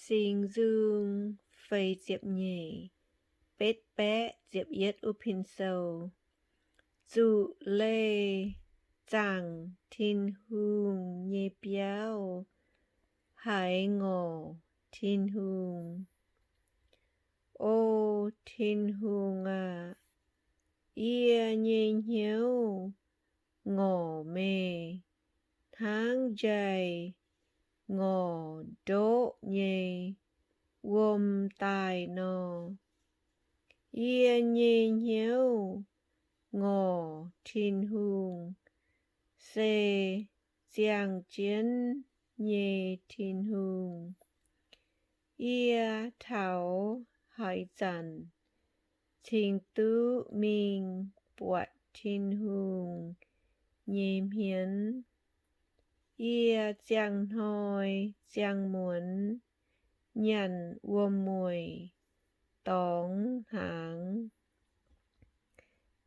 Singx Nzung feix ziepc nyeic, betv baeqv ziepc yietv wuov pin sou. Zuqc leih zaangc Tin-Hungh nyei biauv, haiz ngorc Tin-Hungh. O Tin-Hungh aah! Yie nyei hnyouv ngorc meih hnangv njaih ngorc ndoqv nyei wuom daaih nor. Yie nyei hnyouv ngorc Tin-Hungh, se ziangh jienv nyei Tin-Hungh. Yie taux haaix zanc cingx duqv mingh buatc Tin-Hungh nyei hmien? Yie ziangh hnoi ziangh muonz nyanc wuom-mueic dorngx hnaangx.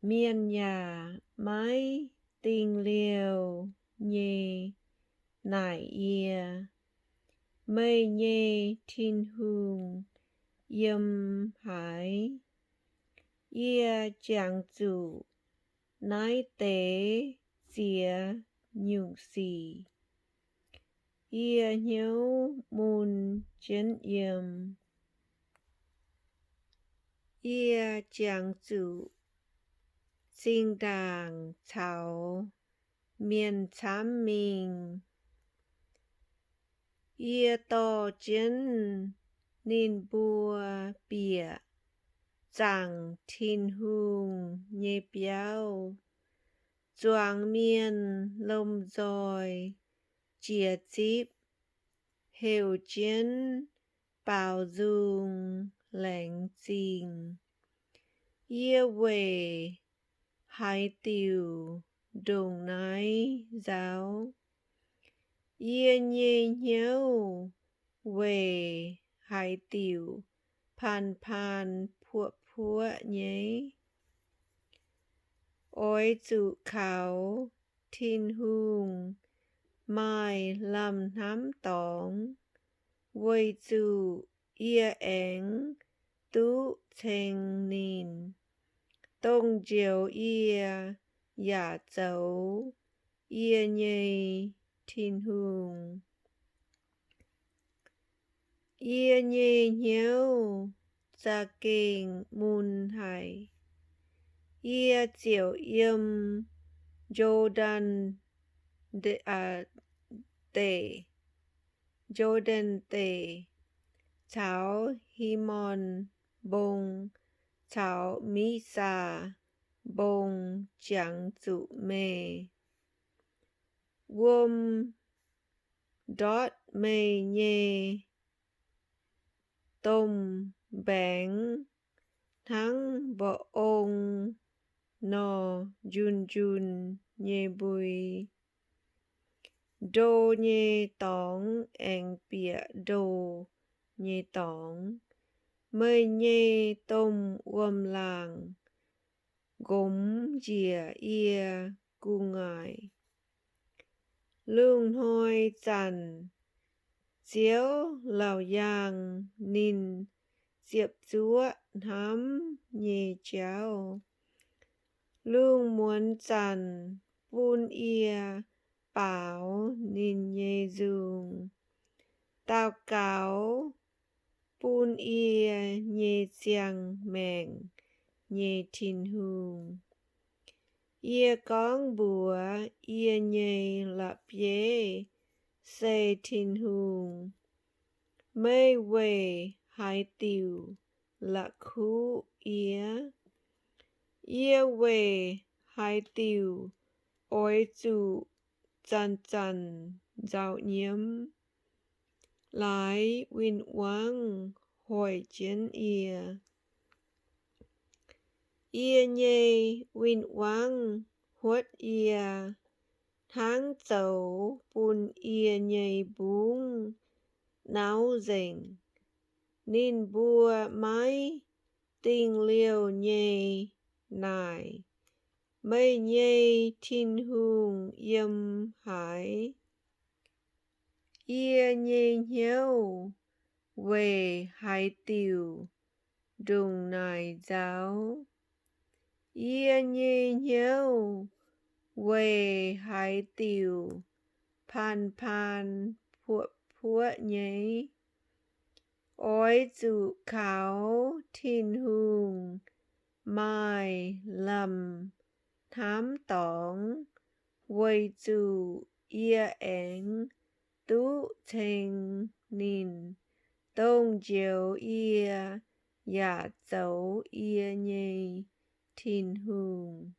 Mienh yaac maiv dingh liouh nyei naaic yie, Meih nyei Tin-Hungh yiem haaix? Yie jangx zuqc naaiv deix ziex nyungc sic, yie hnyouv mun jienv yiem. Yie jangx zuqc zinh ndaangc caux mienh camv mingh. Yie dorh jienv ninh mbuo bieqc zaangc Tin-Hungh nyei biauv, zuangx mienh lomh nzoih jiex zipv, heuc jienv baaux nzung laengz zingh. Yie weic haaix diuc ndongc naaiv nzaaux? Yie nyei hnyouv weic haaix diuc paan-paan puoqv-puoqv nyei? Oix zuqc kaux Tin-Hungh maaih lamh hnamv dorngx, weic zuqc yie aengx duqv ceng ninh, dongh njoux yie yaac zoux yie nyei Tin-Hungh. Yie nyei hnyouv za'gengh mun haic. Yie ziouc yiem Njo^ndaan Deic, Njo^ndaan Deic, caux Himorn Mbong caux Miqsaa Mbong jangx zuqc meih. Wuom ndortv meih nyei domh mbaengx hnangv mba'ong nor, njun-njun nyei mbui. Ndo nyei dorngx aengx bieqc ndo nyei dorngx. Meih nyei domh wuom-laangc nqomx njiec yie gu'nguaaic. Lungh hnoi zanc Ziouv laauc yaangh ninh ziepc zuoqv hnamv nyei jauv. Lungh muonz zanc bun yie baaux ninh nyei nzung, daux gaux bun yie nyei ziangh maengc nyei Tin-Hungh. Yie gorngv mbuox yie nyei la'bieiv, se Tin-Hungh, Meih weic haaix diuc la'kuqv yie? Yie weic haaix diuc oix zuqc zanc-zanc nzauh nyiemv, laaix win-wangv hoic jienv yie? Yie nyei win-wangv huotv yie, hnangv zoux bun yie nyei mbungv nauv nzengc. Ninh mbuo maiv dingh liouh nyei naaic, Meih nyei Tin-Hungh yiem haaix? Yie nyei hnyouv weic haaix diuc ndongc naaic nzauh? Yie nyei hnyouv weic haaix diuc paan paan puoqv puoqv nyei? Oix zuqc kaux Tin-Hungh maaih lamh hnamv dorngx, weic zuqc yie aengx duqv ceng ninh, dongh njoux yie yaac zoux yie nyei Tin-Hungh.